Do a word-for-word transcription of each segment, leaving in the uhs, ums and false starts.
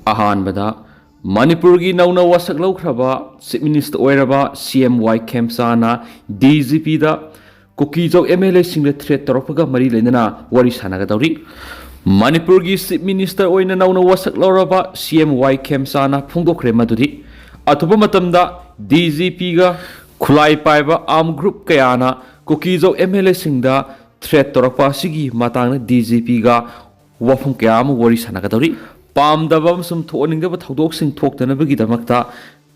ꯑꯍꯥꯟꯕꯗ, ꯃꯅꯤꯄꯨꯔꯒꯤ ꯅꯧꯅ ꯋꯥꯁꯛ ꯂꯧꯈ꯭ꯔꯕ Chief Minister ꯑꯣꯏꯔꯕ ꯁꯤ ꯑꯦꯝ ꯋꯥꯏ ꯈꯦꯝꯆꯥꯅ ꯗꯤ ꯖꯤ ꯄꯤꯗ ꯀꯨꯀꯤꯖꯧ ꯑꯦꯝ ꯑꯦꯜ ꯑꯦꯁꯤꯡꯗ threat ꯇꯧꯔꯛꯄꯒ ꯃꯔꯤ ꯂꯩꯅꯅ ꯋꯥꯔꯤ ꯁꯥꯟꯅꯒꯗꯧꯔꯤ꯫ ꯃꯅꯤꯄꯨꯔꯒꯤ Chief Minister ꯑꯣꯏꯅ ꯅꯧꯅ ꯋꯥꯁꯛ ꯂꯧꯔꯕ ꯁꯤ ꯑꯦꯝ ꯋꯥꯏ ꯈꯦꯝꯆꯥꯅ ꯐꯣꯡꯗꯣꯛꯈ꯭ꯔꯦ ꯃꯗꯨꯗꯤ, ꯑꯊꯨꯕ ꯃꯇꯝꯗ ꯗꯤ ꯖꯤ ꯄꯤꯒ ꯈꯨꯠꯂꯥꯏ ꯄꯥꯏꯕ arm group ꯀꯌꯥꯅ ꯀꯨꯀꯤꯖꯧ ꯑꯦꯝ ꯑꯦꯜ ꯑꯦꯁꯤꯡꯗ threat ꯇꯧꯔꯛꯄ ꯑꯁꯤꯒꯤ ꯃꯇꯥꯡꯗ ꯗꯤ ꯖꯤ ꯄꯤꯒ ꯋꯥꯐꯝ ꯀꯌꯥ ꯑꯃ ꯋꯥꯔꯤ ꯁꯥꯟꯅꯒꯗꯧꯔꯤ꯫ ꯄꯥꯝꯗꯕ ꯑꯃꯁꯨꯡ ꯊꯣꯛꯍꯟꯅꯤꯡꯗꯕ ꯊꯧꯗꯣꯛꯁꯤꯡ ꯊꯣꯛꯇꯅꯕꯒꯤꯗꯃꯛꯇ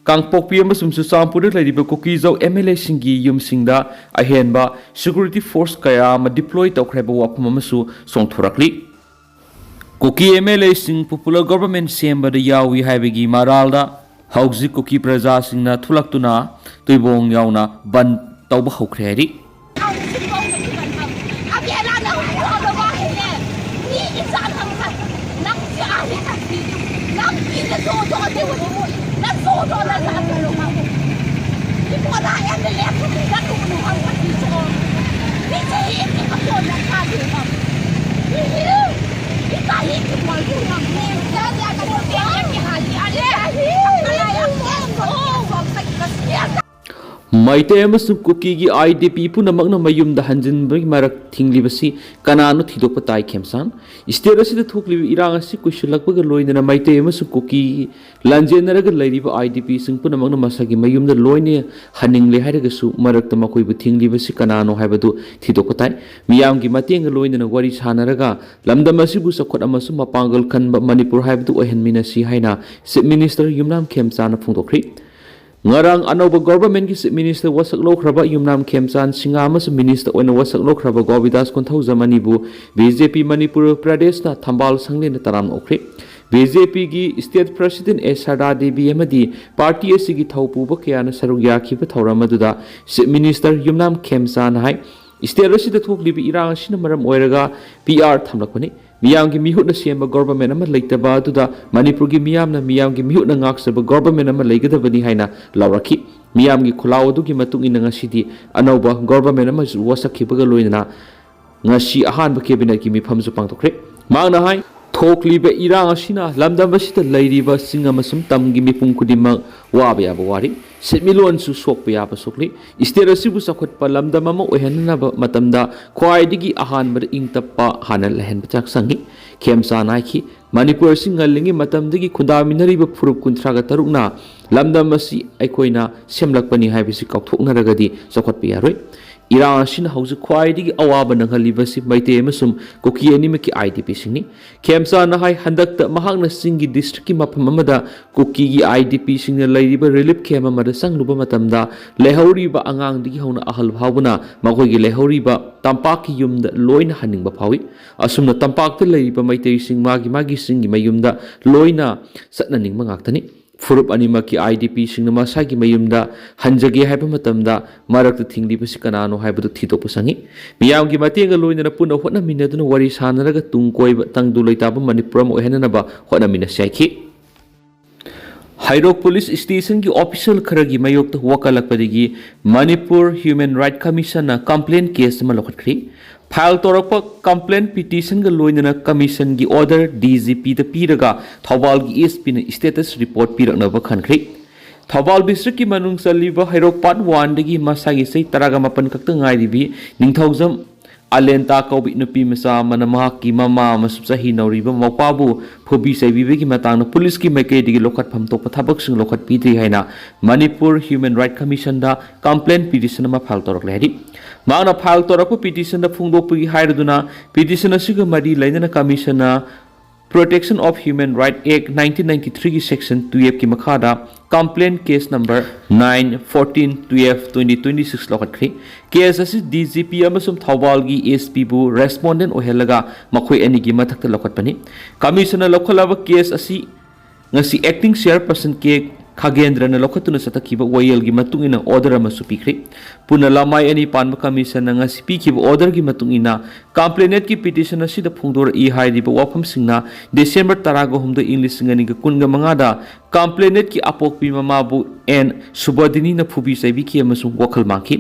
ꯀꯥꯡꯄꯣꯛꯄꯤ ꯑꯃꯁꯨꯡ ꯆꯨꯔꯆꯥꯟꯄꯨꯔꯗ ꯂꯩꯔꯤꯕ ꯀꯨꯀꯤꯖꯧ ꯑꯦꯝ ꯑꯦꯜ ꯑꯦꯁꯤꯡꯒꯤ ꯌꯨꯝꯁꯤꯡꯗ ꯑꯍꯦꯟꯕ security force ꯀꯌꯥ ꯑꯃ deploy ꯇꯧꯈ꯭ꯔꯦ ꯍꯥꯏꯕ ꯋꯥꯐꯝ ꯑꯃꯁꯨ ꯆꯣꯡꯊꯣꯔꯛꯂꯤ꯫ ꯀꯨꯀꯤ ꯑꯦꯝ ꯑꯦꯜ ꯑꯦꯁꯤꯡ popular government ꯁꯦꯝꯕꯗ ꯌꯥꯎꯏ ꯍꯥꯏꯕꯒꯤ ꯃꯔꯥꯜꯗ ꯍꯧꯖꯤꯛ ꯀꯨꯀꯤ ꯄ꯭ꯔꯖꯥꯁꯤꯡꯅ ꯊꯣꯛꯂꯛꯇꯨꯅ ꯇꯨꯏꯕꯣꯡ ꯌꯥꯎꯅ ꯕꯟ ꯇꯧꯕ ꯍꯧꯈ꯭ꯔꯦ ꯍꯥꯏꯔꯤ꯫ ꯃꯩꯇꯩ ꯑꯃꯁꯨꯡ ꯀꯨꯀꯤꯒꯤ ꯑꯥꯏ ꯗꯤ ꯄꯤ ꯄꯨꯝꯅꯃꯛꯅ ꯃꯌꯨꯝꯗ ꯍꯟꯖꯤꯟꯕꯒꯤ ꯃꯔꯛ ꯊꯤꯡꯂꯤꯕꯁꯤ ꯀꯅꯥꯅꯣ ꯊꯤꯗꯣꯛꯄ ꯇꯥꯏ꯫ ꯈꯦꯝꯆꯥꯟ, state ꯑꯁꯤꯗ ꯊꯣꯛꯂꯤꯕ ꯏꯔꯥꯡ ꯑꯁꯤ ꯀꯨꯏꯁꯤꯜꯂꯛꯄꯒ ꯂꯣꯏꯅꯅ ꯃꯩꯇꯩ ꯑꯃꯁꯨꯡ ꯀꯨꯀꯤ ꯂꯥꯟꯖꯦꯟꯅꯔꯒ ꯂꯩꯔꯤꯕ ꯑꯥꯏ ꯗꯤ ꯄꯤꯁꯤꯡ ꯄꯨꯝꯅꯃꯛꯅ ꯃꯁꯥꯒꯤ ꯃꯌꯨꯝꯗ ꯂꯣꯏꯅ ꯍꯟꯅꯤꯡꯂꯦ ꯍꯥꯏꯔꯒꯁꯨ, ꯃꯔꯛꯇ ꯃꯈꯣꯏꯕꯨ ꯊꯤꯡꯂꯤꯕꯁꯤ ꯀꯅꯥꯅꯣ ꯍꯥꯏꯕꯗꯨ ꯊꯤꯗꯣꯛꯄ ꯇꯥꯏ꯫ ꯃꯤꯌꯥꯝꯒꯤ ꯃꯇꯦꯡꯒ ꯂꯣꯏꯅꯅ ꯋꯥꯔꯤ ꯁꯥꯟꯅꯔꯒ ꯂꯝꯗꯝ ꯑꯁꯤꯕꯨ ꯆꯥꯎꯈꯠ ꯑꯃꯁꯨꯡ ꯃꯄꯥꯡꯒꯜ ꯀꯟꯕ ꯃꯅꯤꯄꯨꯔ ꯍꯥꯏꯕꯗꯨ ꯑꯣꯏꯍꯟꯃꯤꯟꯅꯁꯤ ꯍꯥꯏꯅ Chief Minister ꯌꯨꯝꯅꯥꯝ ꯈꯦꯝꯆꯥꯅ ꯐꯣꯡꯗꯣꯛꯈ꯭ꯔꯤ꯫ ꯉꯔꯥꯡ ꯑꯅꯧꯕ government ꯀꯤ Chief Minister ꯋꯥꯁꯛ ꯂꯧꯈ꯭ꯔꯕ ꯌꯨꯝꯅꯥꯝ ꯈꯦꯝꯆꯥꯟ ꯁꯤꯡꯍ ꯑꯃꯁꯨꯡ Minister ꯑꯣꯏꯅ ꯋꯥꯁꯛ ꯂꯧꯈ꯭ꯔꯕ ꯒꯣꯕꯤꯗꯥꯁ ꯀꯣꯟꯊꯧꯖꯝ ꯑꯅꯤꯕꯨ ꯕꯤ ꯖꯦ ꯄꯤ ꯃꯅꯤꯄꯨꯔ ꯄ꯭ꯔꯗꯦꯁꯅ ꯊꯝꯕꯥꯜ ꯁꯪꯂꯦꯟꯅ ꯇꯔꯥꯝꯅ ꯑꯣꯛꯈ꯭ꯔꯦ꯫ ꯕꯤ ꯖꯦ ꯄꯤꯒꯤ state president ꯑꯦ ꯁꯔꯗꯥ ꯗꯦꯕꯤ ꯑꯃꯗꯤ party ꯑꯁꯤꯒꯤ ꯊꯧꯄꯨꯕ ꯀꯌꯥꯅ ꯁꯔꯨꯛ ꯌꯥꯈꯤꯕ ꯊꯧꯔꯝ ꯑꯗꯨꯗ Chief Minister ꯌꯨꯝꯅꯥꯝ ꯈꯦꯝꯆꯥꯟꯅ ꯍꯥꯏ, state ꯑꯁꯤꯗ ꯊꯣꯛꯂꯤꯕ ꯏꯔꯥꯡ ꯑꯁꯤꯅ ꯃꯔꯝ ꯑꯣꯏꯔꯒ ꯄꯤ ꯑꯥꯔ ꯊꯝꯂꯛꯄꯅꯤ꯫ ꯃꯤꯌꯥꯝꯒꯤ ꯃꯤꯍꯨꯠꯅ ꯁꯦꯝꯕ government ꯑꯃ ꯂꯩꯇꯕ ꯑꯗꯨꯗ ꯃꯅꯤꯄꯨꯔꯒꯤ ꯃꯤꯌꯥꯝꯅ ꯃꯤꯌꯥꯝꯒꯤ ꯃꯤꯍꯨꯠꯅ ꯉꯥꯛꯆꯕ government ꯑꯃ ꯂꯩꯒꯗꯕꯅꯤ ꯍꯥꯏꯅ ꯂꯥꯎꯔꯛꯈꯤ꯫ ꯃꯤꯌꯥꯝꯒꯤ ꯈꯨꯜꯂꯥꯎ ꯑꯗꯨꯒꯤ ꯃꯇꯨꯡ ꯏꯟꯅ ꯉꯁꯤꯗꯤ ꯑꯅꯧꯕ government ꯑꯃꯁꯨ ꯋꯥꯁꯛꯈꯤꯕꯒ ꯂꯣꯏꯅꯅ ꯉꯁꯤ ꯑꯍꯥꯟꯕ cabinet ꯀꯤ ꯃꯤꯐꯝꯁꯨ ꯄꯥꯡꯊꯣꯛꯈ꯭ꯔꯦ꯫ ꯃꯍꯥꯛꯅ ꯍꯥꯏ, ꯊꯣꯛꯂꯤꯕ ꯏꯔꯥꯡ ꯑꯁꯤꯅ ꯂꯝꯗꯝ ꯑꯁꯤꯗ ꯂꯩꯔꯤꯕ ꯆꯤꯡ ꯑꯃꯁꯨꯡ ꯇꯝꯒꯤ ꯃꯤꯄꯨꯝ ꯈꯨꯗꯤꯡꯃꯛ ꯋꯥꯕ ꯌꯥꯕ ꯋꯥꯔꯤ, ꯁꯦꯟꯃꯤꯠꯂꯣꯟꯁꯨ ꯁꯣꯛꯄ ꯌꯥꯕ ꯁꯣꯛꯂꯤ꯫ ꯁ꯭ꯇꯦꯠ ꯑꯁꯤꯕꯨ ꯆꯥꯎꯈꯠꯄ ꯂꯝꯗꯝ ꯑꯃ ꯑꯣꯏꯍꯟꯅꯕ ꯃꯇꯝꯗ ꯈ꯭ꯋꯥꯏꯗꯒꯤ ꯑꯍꯥꯟꯕꯗ ꯏꯪ ꯇꯞꯄ ꯍꯥꯟꯅ ꯂꯩꯍꯟꯕ ꯆꯥꯛ ꯆꯪꯏ꯫ ꯈꯦꯝꯆꯥꯅ ꯍꯥꯏꯈꯤ, ꯃꯅꯤꯄꯨꯔ ꯑꯁꯤ ꯉꯜꯂꯤꯉꯩ ꯃꯇꯝꯗꯒꯤ ꯈꯨꯟꯗꯥꯃꯤꯟꯅꯔꯤꯕ ꯐꯨꯔꯨꯞ ꯀꯨꯟꯊ꯭ꯔꯥꯒ ꯇꯔꯨꯛꯅ ꯂꯝꯗꯝ ꯑꯁꯤ ꯑꯩꯈꯣꯏꯅ ꯁꯦꯝꯂꯛꯄꯅꯤ ꯍꯥꯏꯕꯁꯤ ꯀꯥꯎꯊꯣꯛꯅꯔꯒꯗꯤ ꯆꯥꯎꯈꯠꯄ ꯌꯥꯔꯣꯏ꯫ ꯏꯔꯥꯡ ꯑꯁꯤꯅ ꯍꯧꯖꯤꯛ ꯈ꯭ꯋꯥꯏꯗꯒꯤ ꯑꯋꯥꯕ ꯅꯪꯍꯜꯂꯤꯕꯁꯤ ꯃꯩꯇꯩ ꯑꯃꯁꯨꯡ ꯀꯨꯀꯤ ꯑꯅꯤꯃꯛꯀꯤ ꯑꯥꯏ ꯗꯤ ꯄꯤꯁꯤꯡꯅꯤ꯫ ꯈꯦꯝꯆꯥꯅ ꯍꯥꯏ, ꯍꯟꯗꯛꯇ ꯃꯍꯥꯛꯅ ꯆꯤꯡꯒꯤ ꯗꯤꯁꯇ꯭ꯔꯤꯛꯀꯤ ꯃꯐꯝ ꯑꯃꯗ ꯀꯨꯀꯤꯒꯤ ꯑꯥꯏ ꯗꯤ ꯄꯤꯁꯤꯡꯅ ꯂꯩꯔꯤꯕ ꯔꯤꯂꯤꯐ ꯀꯦꯝꯞ ꯑꯃꯗ ꯆꯪꯂꯨꯕ ꯃꯇꯝꯗ, ꯂꯩꯍꯧꯔꯤꯕ ꯑꯉꯥꯡꯗꯒꯤ ꯍꯧꯅ ꯑꯍꯜ ꯐꯥꯎꯕꯅ ꯃꯈꯣꯏꯒꯤ ꯂꯩꯍꯧꯔꯤꯕ ꯇꯝꯄꯥꯛꯀꯤ ꯌꯨꯝꯗ ꯂꯣꯏꯅ ꯍꯟꯅꯤꯡꯕ ꯐꯥꯎꯏ꯫ ꯑꯁꯨꯝꯅ ꯇꯝꯄꯥꯛꯇ ꯂꯩꯔꯤꯕ ꯃꯩꯇꯩꯁꯤꯡ ꯃꯥꯒꯤ ꯃꯥꯒꯤ ꯆꯤꯡꯒꯤ ꯃꯌꯨꯝꯗ ꯂꯣꯏꯅ ꯆꯠꯅꯅꯤꯡꯕ ꯉꯥꯛꯇꯅꯤ꯫ ꯐꯨꯔꯨꯞ ꯑꯅꯤꯃꯛꯀꯤ ꯑꯥꯏ ꯗꯤ ꯄꯤꯁꯤꯡꯅ ꯃꯁꯥꯒꯤ ꯃꯌꯨꯝꯗ ꯍꯟꯖꯒꯦ ꯍꯥꯏꯕ ꯃꯇꯝꯗ ꯃꯔꯛꯇ ꯊꯤꯡꯂꯤꯕꯁꯤ ꯀꯅꯥꯅꯣ ꯍꯥꯏꯕꯗꯨ ꯊꯤꯗꯣꯛꯄ ꯆꯪꯏ꯫ ꯃꯤꯌꯥꯝꯒꯤ ꯃꯇꯦꯡꯒ ꯂꯣꯏꯅꯅ ꯄꯨꯟꯅ ꯍꯣꯠꯅꯃꯤꯟꯅꯗꯨꯅ ꯋꯥꯔꯤ ꯁꯥꯟꯅꯔꯒ ꯇꯨꯡ ꯀꯣꯏꯕ ꯇꯪꯗꯨ ꯂꯩꯇꯥꯕ ꯃꯅꯤꯄꯨꯔ ꯑꯃ ꯑꯣꯏꯍꯟꯅꯅꯕ ꯍꯣꯠꯅꯃꯤꯟꯅꯁꯤ ꯍꯥꯏꯈꯤ꯫ ꯍꯩꯔꯣꯛ ꯄꯨꯂꯤꯁ ꯁ꯭ꯇꯦꯁꯟꯒꯤ ꯑꯣꯐꯤꯁꯤꯌꯦꯜ ꯈꯔꯒꯤ ꯃꯥꯌꯣꯛꯇ ꯋꯥꯀꯠꯂꯛꯄꯗꯒꯤ ꯃꯅꯤꯄꯨꯔ ꯍ꯭ꯌꯨꯃꯦꯟ ꯔꯥꯏꯠ ꯀꯃꯤꯁꯟꯅ ꯀꯝꯄ꯭ꯂꯦꯟ ꯀꯦꯁ ꯑꯃ ꯂꯧꯈꯠꯈ꯭ꯔꯤ꯫ ꯐꯥꯏꯜ ꯇꯧꯔꯛꯄ ꯀꯝꯄ꯭ꯂꯦꯟ ꯄꯤꯇꯤꯁꯟꯒ ꯂꯣꯏꯅꯅ ꯀꯃꯤꯁꯟꯒꯤ ꯑꯣꯔꯗꯔ ꯗꯤ ꯖꯤ ꯄꯤꯗ ꯄꯤꯔꯒ ꯊꯧꯕꯥꯜꯒꯤ ꯑꯦꯁ ꯄꯤꯅ ꯁ꯭ꯇꯦꯇꯁ ꯔꯤꯄꯣꯔꯠ ꯄꯤꯔꯛꯅꯕ ꯈꯟꯈ꯭ꯔꯤ꯫ ꯊꯧꯕꯥꯜ ꯗꯤꯁꯇ꯭ꯔꯤꯛꯀꯤ ꯃꯅꯨꯡ ꯆꯜꯂꯤꯕ ꯍꯩꯔꯣꯛ ꯄꯥꯔꯠ ꯋꯥꯟꯗꯒꯤ ꯃꯁꯥꯒꯤ ꯆꯍꯤ ꯇꯔꯥꯒ ꯃꯥꯄꯟ ꯈꯛꯇ ꯉꯥꯏꯔꯤꯕꯤ ꯅꯤꯡꯊꯧꯖꯝ ꯑꯂꯦꯟꯇꯥ ꯀꯧꯕꯤ ꯅꯨꯄꯤ ꯃꯆꯥ ꯑꯃꯅ ꯃꯍꯥꯛꯀꯤ ꯃꯃꯥ ꯑꯃꯁꯨꯡ ꯆꯍꯤ ꯅꯧꯔꯤꯕ ꯃꯧꯄ꯭ꯋꯥꯕꯨ ꯐꯨꯕꯤ ꯆꯩꯕꯤꯕꯒꯤ ꯃꯇꯥꯡꯗ ꯄꯨꯂꯤꯁꯀꯤ ꯃꯥꯏꯀꯩꯗꯒꯤ ꯂꯧꯈꯠꯐꯝ ꯊꯣꯛꯄ ꯊꯕꯛꯁꯤꯡ ꯂꯧꯈꯠꯄꯤꯗ꯭ꯔꯤ ꯍꯥꯏꯅ ꯃꯅꯤꯄꯨꯔ ꯍ꯭ꯌꯨꯃꯦꯟ ꯔꯥꯏꯠ ꯀꯃꯤꯁꯟꯗ ꯀꯝꯄ꯭ꯂꯦꯟ ꯄꯤꯇꯤꯁꯟ ꯑꯃ ꯐꯥꯏꯜ ꯇꯧꯔꯛꯂꯦ ꯍꯥꯏꯔꯤ꯫ ꯃꯍꯥꯛꯅ ꯐꯥꯏꯜ ꯇꯧꯔꯛꯄ ꯄꯤꯇꯤꯁꯟꯗ ꯐꯣꯡꯗꯣꯛꯄꯒꯤ ꯍꯥꯏꯔꯗꯨꯅ ꯄꯤꯇꯤꯁꯟ ꯑꯁꯤꯒ ꯃꯔꯤ ꯂꯩꯅꯅ ꯀꯃꯤꯁꯟꯅ Protection of Human Right Act nineteen ninety-three ꯒꯤ section twelve ꯀꯤ ꯃꯈꯥꯗ complaint case number nine, fourteen, twelve, twenty twenty-six ꯂꯧꯈꯠꯈ꯭ꯔꯤ꯫ ꯀꯦꯁ ꯑꯁꯤ ꯗꯤ ꯖꯤ ꯄꯤ ꯑꯃꯁꯨꯡ ꯊꯧꯕꯥꯜꯒꯤ ꯑꯦꯁ ꯄꯤꯕꯨ ꯔꯦꯁꯄꯣꯟꯗꯦꯟ ꯑꯣꯏꯍꯜꯂꯒ ꯃꯈꯣꯏ ꯑꯅꯤꯒꯤ ꯃꯊꯛꯇ ꯂꯧꯈꯠꯄꯅꯤ꯫ ꯀꯃꯤꯁꯟꯅ ꯂꯧꯈꯠꯂꯕ ꯀꯦꯁ ꯑꯁꯤ ꯉꯁꯤ acting chairperson ꯀꯦ ꯈꯥꯒꯦꯟꯗ꯭ꯔꯅ ꯂꯧꯈꯠꯇꯨꯅ ꯆꯠꯊꯈꯤꯕ ꯋꯥꯌꯦꯜꯒꯤ ꯃꯇꯨꯡ ꯏꯟꯅ ꯑꯣꯔꯗꯔ ꯑꯃꯁꯨ ꯄꯤꯈ꯭ꯔꯤ꯫ ꯄꯨꯟꯅ ꯂꯃꯥꯏ ꯑꯅꯤ ꯄꯥꯟꯕ ꯀꯃꯤꯁꯟꯅ ꯉꯁꯤ ꯄꯤꯈꯤꯕ ꯑꯣꯔꯗꯔꯒꯤ ꯃꯇꯨꯡ ꯏꯟꯅ ꯀꯝꯄ꯭ꯂꯦꯅꯦꯟꯠꯀꯤ ꯄꯤꯇꯤꯁꯟ ꯑꯁꯤꯗ ꯐꯣꯡꯗꯣꯔꯛꯏ ꯍꯥꯏꯔꯤꯕ ꯋꯥꯐꯝꯁꯤꯡꯅ ꯗꯤꯁꯦꯝꯕꯔ ꯇꯔꯥꯒ ꯍꯨꯝꯗꯣꯏ, ꯏꯪ ꯂꯤꯁꯤꯡ ꯑꯅꯤꯒ ꯀꯨꯟꯒ ꯃꯉꯥꯗ Complainantꯀꯤ ꯑꯄꯣꯛꯄꯤ ꯃꯃꯥꯕꯨ ꯑꯦꯟ ꯁꯨꯕꯣꯙꯤꯅꯤꯅ ꯐꯨꯕꯤ ꯆꯩꯕꯤꯈꯤ ꯑꯃꯁꯨꯡ ꯋꯥꯈꯜ ꯃꯥꯡꯈꯤ꯫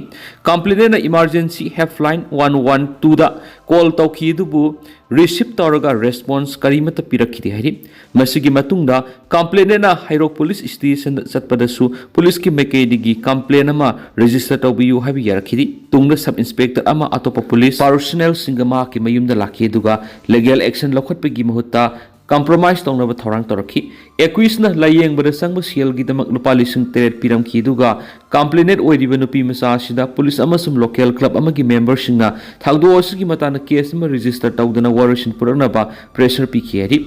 Complainantꯅ emergency helpline one one twoꯗ call ꯇꯧꯈꯤ, ꯑꯗꯨꯕꯨ receive ꯇꯧꯔꯒ response ꯀꯔꯤꯃꯠꯇ ꯄꯤꯔꯛꯈꯤꯗꯦ ꯍꯥꯏꯔꯤ꯫ ꯃꯁꯤꯒꯤ ꯃꯇꯨꯡꯗ complainantꯅ ꯍꯩꯔꯣꯛ police stationꯗ ꯆꯠꯄꯗꯁꯨ policeꯀꯤ ꯃꯥꯏꯀꯩꯗꯒꯤ complaint ꯑꯃ register ꯇꯧꯕꯤꯌꯨ ꯍꯥꯏꯕ ꯌꯥꯔꯛꯈꯤꯗꯦ꯫ ꯇꯨꯡꯗ sub inspector ꯑꯃ ꯑꯇꯣꯞꯄ police personnelꯁꯤꯡꯒ ꯃꯍꯥꯛꯀꯤ ꯃꯌꯨꯝꯗ ꯂꯥꯛꯈꯤ, ꯑꯗꯨꯒ legal action ꯂꯧꯈꯠꯄꯒꯤ ꯃꯍꯨꯠꯇ compromise ꯇꯧꯅꯕ ꯊꯧꯔꯥꯡ ꯇꯧꯔꯛꯈꯤ꯫ Accusena ꯂꯥꯌꯦꯡꯕꯗ ꯆꯪꯕ ꯁꯦꯜꯒꯤꯗꯃꯛ ꯂꯨꯄꯥ ꯂꯤꯁꯤꯡ ꯇꯔꯦꯠ ꯄꯤꯔꯝꯈꯤ, ꯑꯗꯨꯒ complainant ꯑꯣꯏꯔꯤꯕ ꯅꯨꯄꯤ ꯃꯆꯥ ꯑꯁꯤꯗ police ꯑꯃꯁꯨꯡ local club ꯑꯃꯒꯤ memberꯁꯤꯡꯅ ꯊꯧꯗꯣꯛ ꯑꯁꯤꯒꯤ ꯃꯇꯥꯡꯗ case ꯑꯃ register ꯇꯧꯗꯅ ꯋꯥꯔꯣꯏꯁꯤꯟ ꯄꯨꯔꯛꯅꯕ pressure ꯄꯤꯈꯤ ꯍꯥꯏꯔꯤ꯫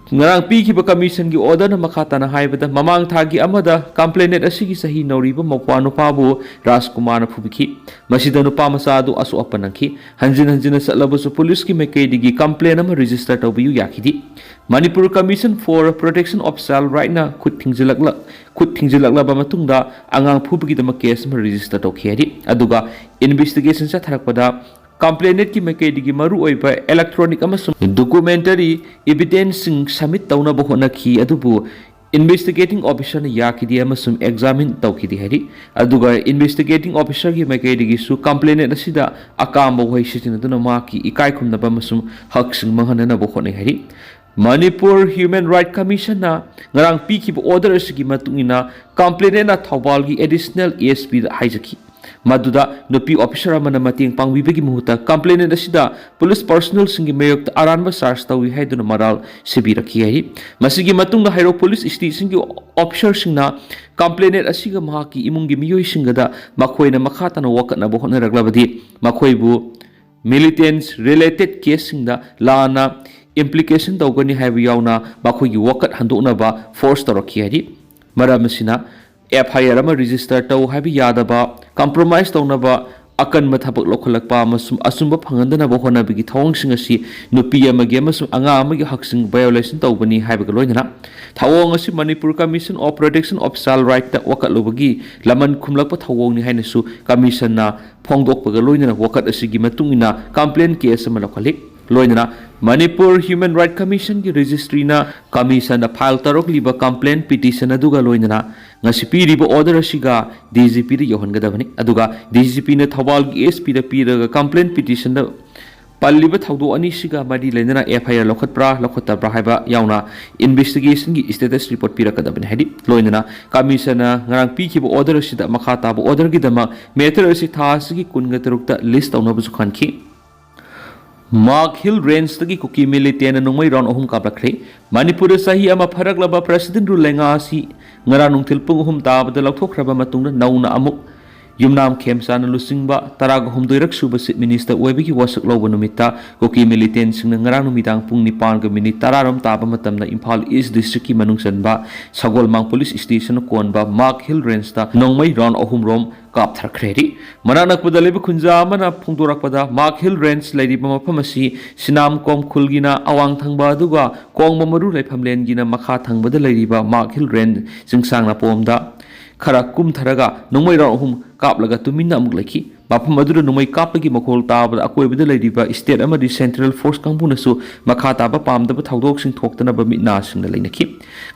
ꯉꯔꯥꯡ ꯄꯤꯈꯤꯕ commissionꯒꯤ orderꯅ ꯃꯈꯥ ꯇꯥꯅ ꯍꯥꯏꯕꯗ, ꯃꯃꯥꯡ ꯊꯥꯒꯤ ꯑꯃꯗ complainant ꯑꯁꯤꯒꯤ ꯆꯍꯤ ꯅꯧꯔꯤꯕ ꯃꯧꯄ꯭ꯋꯥ ꯅꯨꯄꯥꯕꯨ ꯔꯥꯖꯀꯨꯃꯥꯔꯅ ꯐꯨꯕꯤꯈꯤ꯫ ꯃꯁꯤꯗ ꯅꯨꯄꯥ ꯃꯆꯥ ꯑꯗꯨ ꯑꯁꯣꯛ ꯑꯄꯟ ꯅꯪꯈꯤ꯫ ꯍꯟꯖꯤꯟ ꯍꯟꯖꯤꯟꯅ ꯆꯠꯂꯕꯁꯨ policeꯀꯤ ꯃꯥꯏꯀꯩꯗꯒꯤ complaint ꯑꯃ register ꯇꯧꯕꯤꯌꯨ ꯌꯥꯈꯤꯗꯦ꯫ Manipur Commission for Protection of Child Rightꯅ ꯈꯨꯠ ꯊꯤꯡꯖꯤꯜꯂꯛꯂ-, ꯈꯨꯠ ꯊꯤꯡꯖꯤꯜꯂꯛꯂꯕ ꯃꯇꯨꯡꯗ ꯑꯉꯥꯡ ꯐꯨꯕꯒꯤꯗꯃꯛ case ꯑꯃ register ꯇꯧꯈꯤ ꯍꯥꯏꯔꯤ꯫ ꯑꯗꯨꯒ investigation ꯆꯠꯊꯔꯛꯄꯗ complainantꯀꯤ ꯃꯥꯏꯀꯩꯗꯒꯤ ꯃꯔꯨꯑꯣꯏꯕ electronic ꯑꯃꯁꯨꯡ documentary evidenceꯁꯤꯡ submit ꯇꯧꯅꯕ ꯍꯣꯠꯅꯈꯤ, ꯑꯗꯨꯕꯨ investigating officerꯅ ꯌꯥꯈꯤꯗꯦ ꯑꯃꯁꯨꯡ examine ꯇꯧꯈꯤꯗꯦ ꯍꯥꯏꯔꯤ꯫ ꯑꯗꯨꯒ investigating officerꯒꯤ ꯃꯥꯏꯀꯩꯗꯒꯤꯁꯨ complainant ꯑꯁꯤꯗ ꯑꯀꯥꯝꯕ ꯋꯥꯍꯩ ꯁꯤꯖꯤꯟꯅꯗꯨꯅ ꯃꯍꯥꯛꯀꯤ ꯏꯀꯥꯏ ꯈꯨꯝꯅꯕ ꯑꯃꯁꯨꯡ ꯍꯛꯁꯤꯡ ꯃꯥꯡꯍꯟꯅꯅꯕ ꯍꯣꯠꯅꯩ ꯍꯥꯏꯔꯤ꯫ Manipur Human Right Commissionꯅ ꯉꯔꯥꯡ ꯄꯤꯈꯤꯕ order ꯑꯁꯤꯒꯤ ꯃꯇꯨꯡ ꯏꯟꯅ, complainantꯅ ꯊꯧꯕꯥꯜꯒꯤ additional SPꯗ ꯍꯥꯏꯖꯈꯤ, ꯃꯗꯨꯗ ꯅꯨꯄꯤ officer ꯑꯃꯅ ꯃꯇꯦꯡ ꯄꯥꯡꯕꯤꯕꯒꯤ ꯃꯍꯨꯠꯇ complainant ꯑꯁꯤꯗ police personnelꯁꯤꯡꯒꯤ ꯃꯥꯌꯣꯛꯇ ꯑꯔꯥꯟꯕ charge ꯇꯧꯏ ꯍꯥꯏꯗꯨꯅ ꯃꯔꯥꯜ ꯁꯤꯕꯤꯔꯛꯈꯤ ꯍꯥꯏꯔꯤ꯫ ꯃꯁꯤꯒꯤ ꯃꯇꯨꯡꯗ ꯍꯩꯔꯣꯛ police stationꯒꯤ officerꯁꯤꯡꯅ complainant ꯑꯁꯤꯒ ꯃꯍꯥꯛꯀꯤ ꯏꯃꯨꯡꯒꯤ ꯃꯤꯑꯣꯏꯁꯤꯡꯒꯗ ꯃꯈꯣꯏꯅ ꯃꯈꯥ ꯇꯥꯅ ꯋꯥꯀꯠꯅꯕ ꯍꯣꯠꯅꯔꯛꯂꯕꯗꯤ ꯃꯈꯣꯏꯕꯨ militants related caseꯁꯤꯡꯗ ꯂꯥꯟꯅ implication ꯇꯧꯒꯅꯤ ꯍꯥꯏꯕ ꯌꯥꯎꯅ ꯃꯈꯣꯏꯒꯤ ꯋꯥꯀꯠ ꯍꯟꯗꯣꯛꯅꯕ force ꯇꯧꯔꯛꯈꯤ ꯍꯥꯏꯔꯤ꯫ ꯃꯔꯝ ꯑꯁꯤꯅ FIR ꯑꯃ register ꯇꯧ ꯍꯥꯏꯕ ꯌꯥꯗꯕ, compromise ꯇꯧꯅꯕ, ꯑꯀꯟꯕ ꯊꯕꯛ ꯂꯧꯈꯠꯂꯛꯄ ꯑꯃꯁꯨꯡ ꯑꯆꯨꯝꯕ ꯐꯪꯍꯟꯗꯅꯕ ꯍꯣꯠꯅꯕꯒꯤ ꯊꯧꯑꯣꯡꯁꯤꯡ ꯑꯁꯤ ꯅꯨꯄꯤ ꯑꯃꯒꯤ ꯑꯃꯁꯨꯡ ꯑꯉꯥꯡ ꯑꯃꯒꯤ ꯍꯛꯁꯤꯡ violation ꯇꯧꯕꯅꯤ ꯍꯥꯏꯕꯒ ꯂꯣꯏꯅꯅ ꯊꯧꯑꯣꯡ ꯑꯁꯤ Manipur Commission of Protection of Child Rightꯇ ꯋꯥꯀꯠꯂꯨꯕꯒꯤ ꯂꯃꯟ ꯈꯨꯝꯂꯛꯄ ꯊꯧꯑꯣꯡꯅꯤ ꯍꯥꯏꯅꯁꯨ commissionꯅ ꯐꯣꯡꯗꯣꯛꯄꯒ ꯂꯣꯏꯅꯅ ꯋꯥꯀꯠ ꯑꯁꯤꯒꯤ ꯃꯇꯨꯡ ꯏꯟꯅ complaint case ꯑꯃ ꯂꯧꯈꯠꯂꯤ꯫ ꯂꯣꯏꯅꯅ Manipur Human Rights Commissionꯒꯤ registryꯅ commissionꯗ file ꯇꯧꯔꯛꯂꯤꯕ complaint petition ꯑꯗꯨꯒ ꯂꯣꯏꯅꯅ ꯉꯁꯤ ꯄꯤꯔꯤꯕ order ꯑꯁꯤꯒ D G Pꯗ ꯌꯧꯍꯟꯒꯗꯕꯅꯤ꯫ ꯑꯗꯨꯒ D G Pꯅ ꯊꯧꯕꯥꯜꯒꯤ S Pꯗ ꯄꯤꯔꯒ complaint petitionꯗ ꯄꯜꯂꯤꯕ ꯊꯧꯗꯣꯛ ꯑꯅꯤꯁꯤꯒ ꯃꯔꯤ ꯂꯩꯅꯅ F I R ꯂꯧꯈꯠꯄ꯭ꯔꯥ ꯂꯧꯈꯠꯇꯕ꯭ꯔꯥ ꯍꯥꯏꯕ ꯌꯥꯎꯅ investigationꯒꯤ status report ꯄꯤꯔꯛꯀꯗꯕꯅꯤ꯫ ꯍꯥꯏꯗꯤ ꯂꯣꯏꯅꯅ commissionꯅ ꯉꯔꯥꯡ ꯄꯤꯈꯤꯕ order ꯑꯁꯤꯗ ꯃꯈꯥ ꯇꯥꯕ orderꯒꯤꯗꯃꯛ matter ꯑꯁꯤ ꯊꯥ ꯑꯁꯤꯒꯤ ꯀꯨꯟꯒ ꯇꯔꯨꯛꯇ list ꯇꯧꯅꯕꯁꯨ ꯈꯟꯈꯤ꯫ Magh Hill Rangeꯇꯒꯤ ꯀꯨꯀꯤ militantꯅ ꯅꯣꯡꯃꯩ round ꯑꯍꯨꯝ ꯀꯥꯞꯂꯛꯈ꯭ꯔꯦ꯫ ꯃꯅꯤꯄꯨꯔꯗ ꯆꯍꯤ ꯑꯃ ꯐꯥꯔꯛꯂꯕ President Rule ꯂꯩꯉꯥꯛ ꯑꯁꯤ ꯉꯔꯥꯡ ꯅꯨꯡꯊꯤꯜ ꯄꯨꯡ ꯑꯍꯨꯝ ꯇꯥꯕꯗ ꯂꯧꯊꯣꯛꯈ꯭ꯔꯕ ꯃꯇꯨꯡꯗ ꯅꯧꯅ ꯑꯃꯨꯛ ꯌꯨꯝꯅꯥꯝ ꯈꯦꯝꯆꯥꯟꯅ ꯂꯨꯆꯤꯡꯕ ꯇꯔꯥꯒ ꯍꯨꯝꯗꯣꯏꯔꯛ ꯁꯨꯕ Chief Minister ꯑꯣꯏꯕꯒꯤ ꯋꯥꯁꯛ ꯂꯧꯕ ꯅꯨꯃꯤꯠꯇ ꯀꯨꯀꯤ militantꯁꯤꯡꯅ ꯉꯔꯥꯡ ꯅꯨꯃꯤꯗꯥꯡ ꯄꯨꯡ ꯅꯤꯄꯥꯟꯒ minute ꯇꯔꯥꯔꯣꯝ ꯇꯥꯕ ꯃꯇꯝꯗ ꯏꯝꯐꯥꯜ East Districtꯀꯤ ꯃꯅꯨꯡ ꯆꯟꯕ ꯁꯒꯣꯜꯃꯥꯡ Police Stationꯅ ꯀꯣꯟꯕ Magh Hill Rangeꯇ ꯅꯣꯡꯃꯩ round ꯑꯍꯨꯝꯔꯣꯝ ꯀꯥꯞꯊꯔꯛꯈ꯭ꯔꯦ꯫ ꯃꯅꯥꯛ ꯅꯛꯄꯗ ꯂꯩꯕ ꯈꯨꯟꯖꯥ ꯑꯃꯅ ꯐꯣꯡꯗꯣꯔꯛꯄꯗ, Magh Hill Range ꯂꯩꯔꯤꯕ ꯃꯐꯝ ꯑꯁꯤ ꯁꯤꯅꯥꯝꯀꯣꯝ ꯈꯨꯜꯒꯤꯅ ꯑꯋꯥꯡ ꯊꯪꯕ ꯑꯗꯨꯒ ꯀꯣꯡꯕ ꯃꯔꯨ ꯂꯩꯐꯝꯂꯦꯟꯒꯤꯅ ꯃꯈꯥ ꯊꯪꯕꯗ ꯂꯩꯔꯤꯕ Magh Hill Range ꯆꯤꯡꯁꯥꯡ ꯅꯥꯄꯣꯝꯗ ꯈꯔ ꯀꯨꯝꯊꯔꯒ ꯅꯣꯡꯃꯩ round ꯑꯍꯨꯝ ꯀꯥꯞꯂꯒ ꯇꯨꯃꯤꯟꯅ ꯑꯃꯨꯛ ꯂꯩꯈꯤ꯫ ꯃꯐꯝ ꯑꯗꯨꯗ ꯅꯣꯡꯃꯩ ꯀꯥꯞꯄꯒꯤ ꯃꯈꯣꯜ ꯇꯥꯕꯗ ꯑꯀꯣꯏꯕꯗ ꯂꯩꯔꯤꯕ state ꯑꯃꯗꯤ central force ꯀꯥꯡꯕꯨꯅꯁꯨ ꯃꯈꯥ ꯇꯥꯕ ꯄꯥꯝꯗꯕ ꯊꯧꯗꯣꯛꯁꯤꯡ ꯊꯣꯛꯇꯅꯕ ꯃꯤꯠ ꯅꯥ ꯁꯤꯡꯅ ꯂꯩꯅꯈꯤ꯫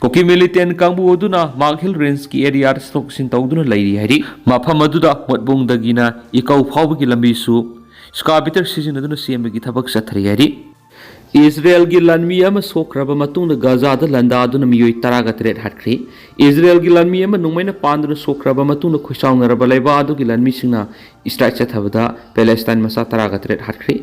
ꯀꯨꯀꯤ militant ꯀꯥꯡꯕꯨ ꯑꯗꯨꯅ Magh Hill Rangeꯀꯤ areaꯗ ꯆꯠꯊꯣꯛ ꯆꯠꯁꯤꯟ ꯇꯧꯗꯨꯅ ꯂꯩꯔꯤ ꯍꯥꯏꯔꯤ꯫ ꯃꯐꯝ ꯑꯗꯨꯗ ꯃꯣꯠꯕꯨꯡꯗꯒꯤꯅ ꯏꯀꯧ ꯐꯥꯎꯕꯒꯤ ꯂꯝꯕꯤꯁꯨ excavator ꯁꯤꯖꯤꯟꯅꯗꯨꯅ ꯁꯦꯝꯕꯒꯤ ꯊꯕꯛ ꯆꯠꯊꯔꯤ ꯍꯥꯏꯔꯤ꯫ ꯏꯖꯔꯦꯜꯒꯤ ꯂꯥꯟꯃꯤ ꯑꯃ ꯁꯣꯛꯈ꯭ꯔꯕ ꯃꯇꯨꯡꯗ ꯒꯥꯖꯥꯗ ꯂꯥꯟꯗꯥꯗꯨꯅ ꯃꯤꯑꯣꯏ ꯇꯔꯥꯒ ꯇꯔꯦꯠ ꯍꯥꯠꯈ꯭ꯔꯦ꯫ ꯏꯖꯔꯦꯜꯒꯤ ꯂꯥꯟꯃꯤ ꯑꯃ ꯅꯣꯡꯃꯩꯅ ꯄꯥꯟꯗꯨꯅ ꯁꯣꯛꯈ꯭ꯔꯕ ꯃꯇꯨꯡꯗ ꯈꯣꯏꯁꯥꯎꯅꯔꯕ ꯂꯩꯕꯥꯛ ꯑꯗꯨꯒꯤ ꯂꯥꯟꯃꯤꯁꯤꯡꯅ strike ꯆꯠꯊꯕꯗ ꯄꯦꯂꯦꯁꯇꯥꯏꯟ ꯃꯆꯥ ꯇꯔꯥꯒ ꯇꯔꯦꯠ ꯍꯥꯠꯈ꯭ꯔꯦ꯫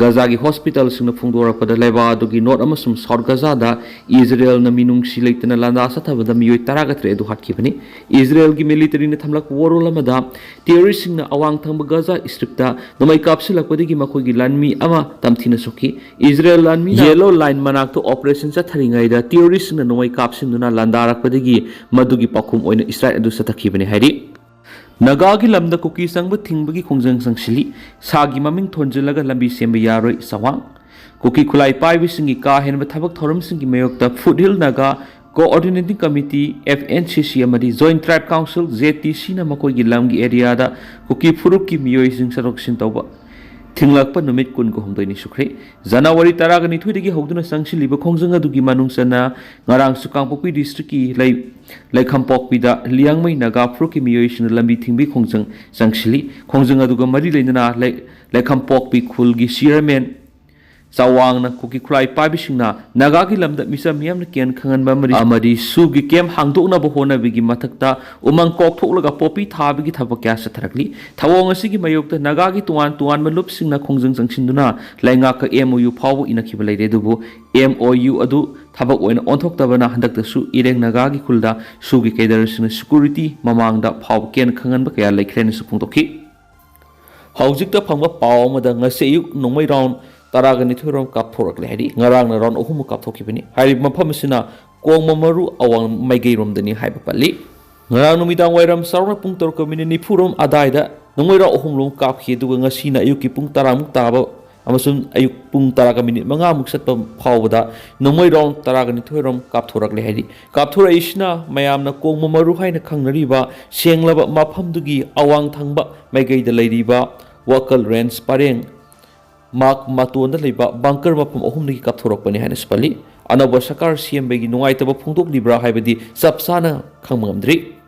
ꯒꯥꯖꯥꯒꯤ hospitalꯁꯤꯡꯅ ꯐꯣꯡꯗꯣꯔꯛꯄꯗ ꯂꯩꯕꯥꯛ ꯑꯗꯨꯒꯤ north ꯑꯃꯁꯨꯡ south ꯒꯥꯖꯥꯗ ꯏꯖꯔꯦꯜꯅ ꯃꯤꯅꯨꯡꯁꯤ ꯂꯩꯇꯅ ꯂꯥꯟꯗꯥ ꯆꯠꯊꯕꯗ ꯃꯤꯑꯣꯏ ꯇꯔꯥꯒ ꯇꯔꯦꯠ ꯑꯗꯨ ꯍꯥꯠꯈꯤꯕꯅꯤ꯫ ꯏꯖꯔꯦꯜꯒꯤ militaryꯅ ꯊꯝꯂꯛꯄ ꯋꯥꯔꯣꯜ ꯑꯃꯗ terroristꯁꯤꯡꯅ ꯑꯋꯥꯡ ꯊꯪꯕ ꯒꯥꯖꯥ Stripꯇ ꯅꯣꯡꯃꯩ ꯀꯥꯞꯁꯤꯜꯂꯛꯄꯗꯒꯤ ꯃꯈꯣꯏꯒꯤ ꯂꯥꯟꯃꯤ ꯑꯃ ꯇꯝꯊꯤꯅ ꯁꯣꯛꯈꯤ꯫ ꯏꯖꯔꯦꯜ ꯂꯥꯟꯃꯤꯅ Yellow Line ꯃꯅꯥꯛꯇ operation ꯆꯠꯊꯔꯤꯉꯩꯗ terroristꯁꯤꯡꯅ ꯅꯣꯡꯃꯩ ꯀꯥꯞꯁꯤꯟꯗꯨꯅ ꯂꯥꯟꯗꯥꯔꯛꯄꯗꯒꯤ ꯃꯗꯨꯒꯤ ꯄꯥꯎꯈꯨꯝ ꯑꯣꯏꯅ strike ꯑꯗꯨ ꯆꯠꯊꯈꯤꯕꯅꯤ ꯍꯥꯏꯔꯤ꯫ ꯅꯥꯒꯥꯒꯤ ꯂꯝꯗ ꯀꯨꯀꯤ ꯆꯪꯕ ꯊꯤꯡꯕꯒꯤ ꯈꯣꯡꯖꯪ ꯆꯪꯁꯤꯜꯂꯤ꯫ ꯁꯥꯒꯤ ꯃꯃꯤꯡ ꯊꯣꯟꯖꯤꯜꯂꯒ ꯂꯝꯕꯤ ꯁꯦꯝꯕ ꯌꯥꯔꯣꯏ, ꯆꯥꯋꯥꯡ꯫ ꯀꯨꯀꯤ ꯈꯨꯠꯂꯥꯏ ꯄꯥꯏꯕꯁꯤꯡꯒꯤ ꯀꯥ ꯍꯦꯟꯕ ꯊꯕꯛ ꯊꯧꯔꯝꯁꯤꯡꯒꯤ ꯃꯥꯌꯣꯛꯇ Foothill Naga Coordinating Committee, F N C C, ꯑꯃꯗꯤ Joint Tribe Council, J T Cꯅ ꯃꯈꯣꯏꯒꯤ ꯂꯝꯒꯤ areaꯗ ꯀꯨꯀꯤ ꯐꯨꯔꯨꯞꯀꯤ ꯃꯤꯑꯣꯏꯁꯤꯡ ꯆꯠꯊꯣꯛ ꯆꯠꯁꯤꯟ ꯇꯧꯕ ꯊꯤꯡꯂꯛꯄ ꯅꯨꯃꯤꯠ ꯀꯨꯟꯒ ꯍꯨꯝꯗꯣꯏꯅꯤ ꯁꯨꯈ꯭ꯔꯦ꯫ ꯖꯅꯋꯥꯔꯤ ꯇꯔꯥꯒ ꯅꯤꯊꯣꯏꯗꯒꯤ ꯍꯧꯗꯨꯅ ꯆꯪꯁꯤꯜꯂꯤꯕ ꯈꯣꯡꯖꯪ ꯑꯗꯨꯒꯤ ꯃꯅꯨꯡ ꯆꯟꯅ ꯉꯔꯥꯡꯁꯨ ꯀꯥꯡꯄꯣꯛꯄꯤ ꯗꯤꯁꯇ꯭ꯔꯤꯛꯀꯤ ꯂꯩ-, ꯂꯩꯈꯝꯄꯣꯛꯄꯤꯗ ꯂꯤꯌꯥꯡꯃꯩ ꯅꯥꯒꯥ ꯐꯨꯔꯨꯞꯀꯤ ꯃꯤꯑꯣꯏꯁꯤꯡꯅ ꯂꯝꯕꯤ ꯊꯤꯡꯕꯒꯤ ꯈꯣꯡꯖꯪ ꯆꯪꯁꯤꯜꯂꯤ꯫ ꯈꯣꯡꯖꯪ ꯑꯗꯨꯒ ꯃꯔꯤ ꯂꯩꯅꯅ ꯂꯩ-, ꯂꯩꯈꯝꯄꯣꯛꯄꯤ ꯈꯨꯜꯒꯤ ꯆꯤꯌꯔꯃꯦꯟ ꯆꯥꯋꯥꯡꯅ ꯀꯨꯀꯤ ꯈꯨꯠꯂꯥꯏ ꯄꯥꯏꯕꯁꯤꯡꯅ ꯅꯥꯒꯥꯒꯤ ꯂꯝꯗ ꯃꯤꯆꯝ ꯃꯤꯌꯥꯝꯅ ꯀꯤꯍꯟ ꯈꯪꯍꯟꯕ ꯑꯃꯗꯤ, ꯑꯃꯗꯤ ꯁꯨꯒꯤ ꯀꯦꯝꯞ ꯍꯥꯡꯗꯣꯛꯅꯕ ꯍꯣꯠꯅꯕꯒꯤ ꯃꯊꯛꯇ ꯎꯃꯪ ꯀꯣꯛꯊꯣꯛꯂꯒ ꯄꯣꯄꯤ ꯊꯥꯕꯒꯤ ꯊꯕꯛ ꯀꯌꯥ ꯆꯠꯊꯔꯛꯂꯤ꯫ ꯊꯧꯑꯣꯡ ꯑꯁꯤꯒꯤ ꯃꯥꯌꯣꯛꯇ ꯅꯥꯒꯥꯒꯤ ꯇꯣꯉꯥꯟ ꯇꯣꯉꯥꯟꯕ ꯂꯨꯞꯁꯤꯡꯅ ꯈꯣꯡꯖꯪ ꯆꯪꯁꯤꯟꯗꯨꯅ ꯂꯩꯉꯥꯛꯀ ꯑꯦꯝ ꯑꯣ ꯌꯨ ꯐꯥꯎꯕ ꯏꯅꯈꯤꯕ ꯂꯩꯔꯦ꯫ ꯑꯗꯨꯕꯨ ꯑꯦꯝ ꯑꯣ ꯌꯨ ꯑꯗꯨ ꯊꯕꯛ ꯑꯣꯏꯅ ꯑꯣꯟꯊꯣꯛꯇꯕꯅ ꯍꯟꯗꯛꯇꯁꯨ ꯏꯔꯦꯡ ꯅꯥꯒꯥꯒꯤ ꯈꯨꯜꯗ ꯁꯨꯒꯤ ꯀꯦꯗꯔꯁꯤꯡꯅ ꯁꯦꯀ꯭ꯌꯨꯔꯤꯇꯤ ꯃꯃꯥꯡꯗ ꯐꯥꯎꯕ ꯀꯤꯍꯟ ꯈꯪꯍꯟꯕ ꯀꯌꯥ ꯂꯩꯈ꯭ꯔꯦꯅꯁꯨ ꯐꯣꯡꯗꯣꯛꯈꯤ꯫ ꯍꯧꯖꯤꯛꯇ ꯐꯪꯕ ꯄꯥꯎ ꯑꯃꯗ ꯉꯁꯤ ꯑꯌꯨꯛ ꯅꯣꯡꯃꯩ ꯔꯥꯎꯟ ꯇꯔꯥꯒ ꯅꯤꯊꯣꯏ ꯔꯣꯝ ꯀꯥꯞꯊꯣꯔꯛꯂꯦ ꯍꯥꯏꯗꯤ ꯉꯔꯥꯡꯅ ꯔꯥꯎꯟ ꯑꯍꯨꯝꯃꯨꯛ ꯀꯥꯞꯊꯣꯛꯈꯤꯕꯅꯤ꯫ ꯍꯥꯏꯔꯤꯕ ꯃꯐꯝ ꯑꯁꯤꯅ ꯀꯣꯡꯕ ꯃꯔꯨ ꯑꯋꯥꯡ ꯃꯥꯏꯀꯩꯔꯣꯝꯗꯅꯤ ꯍꯥꯏꯕ ꯄꯜꯂꯤ꯫ ꯉꯔꯥꯡ ꯅꯨꯃꯤꯗꯥꯡ ꯋꯥꯏꯔꯝ ꯆꯥꯎꯔꯥꯛꯅ ꯄꯨꯡ ꯇꯔꯨꯛꯀ ꯃꯤꯅꯤꯠ ꯅꯤꯐꯨ ꯔꯣꯝ ꯑꯗꯥꯏꯗ ꯅꯣꯡꯃꯩ ꯔꯥꯎꯟ ꯑꯍꯨꯝ ꯔꯣꯝ ꯀꯥꯞꯈꯤ, ꯑꯗꯨꯒ ꯉꯁꯤꯅ ꯑꯌꯨꯛꯀꯤ ꯄꯨꯡ ꯇꯔꯥꯃꯨꯛ ꯇꯥꯕ ꯑꯃꯁꯨꯡ ꯑꯌꯨꯛ ꯄꯨꯡ ꯇꯔꯥꯒ ꯃꯤꯅꯤꯠ ꯃꯉꯥꯃꯨꯛ ꯆꯠꯄ ꯐꯥꯎꯕꯗ ꯅꯣꯡꯃꯩ ꯔꯥꯎꯟ ꯇꯔꯥꯒ ꯅꯤꯊꯣꯏ ꯔꯣꯝ ꯀꯥꯞꯊꯣꯔꯛꯂꯦ ꯍꯥꯏꯗꯤ ꯀꯥꯞꯊꯣꯔꯛꯏꯁꯤꯅ ꯃꯌꯥꯝꯅ ꯀꯣꯡꯕ ꯃꯔꯨ ꯍꯥꯏꯅ ꯈꯪꯅꯔꯤꯕ ꯁꯦꯡꯂꯕ ꯃꯐꯝꯗꯨꯒꯤ ꯑꯋꯥꯡ ꯊꯪꯕ ꯃꯥꯏꯀꯩꯗ ꯂꯩꯔꯤꯕ ꯋꯥꯀꯜ ꯔꯦꯟꯖ ꯄꯔꯦꯡ ꯃꯥꯛ ꯃꯇꯣꯟꯗ ꯂꯩꯕ ꯕꯪꯀꯔ ꯃꯐꯝ ꯑꯍꯨꯝꯗꯒꯤ ꯀꯥꯞꯊꯣꯔꯛꯄꯅꯤ ꯍꯥꯏꯅꯁꯨ ꯄꯜꯂꯤ꯫ ꯑꯅꯧꯕ ꯁꯔꯀꯥꯔ ꯁꯦꯝꯕꯒꯤ ꯅꯨꯡꯉꯥꯏꯇꯕ ꯐꯣꯡꯗꯣꯛꯂꯤꯕ꯭ꯔꯥ ꯍꯥꯏꯕꯗꯤ ꯆꯞ ꯆꯥꯅ ꯈꯪꯕ ꯉꯝꯗ꯭ꯔꯤ꯫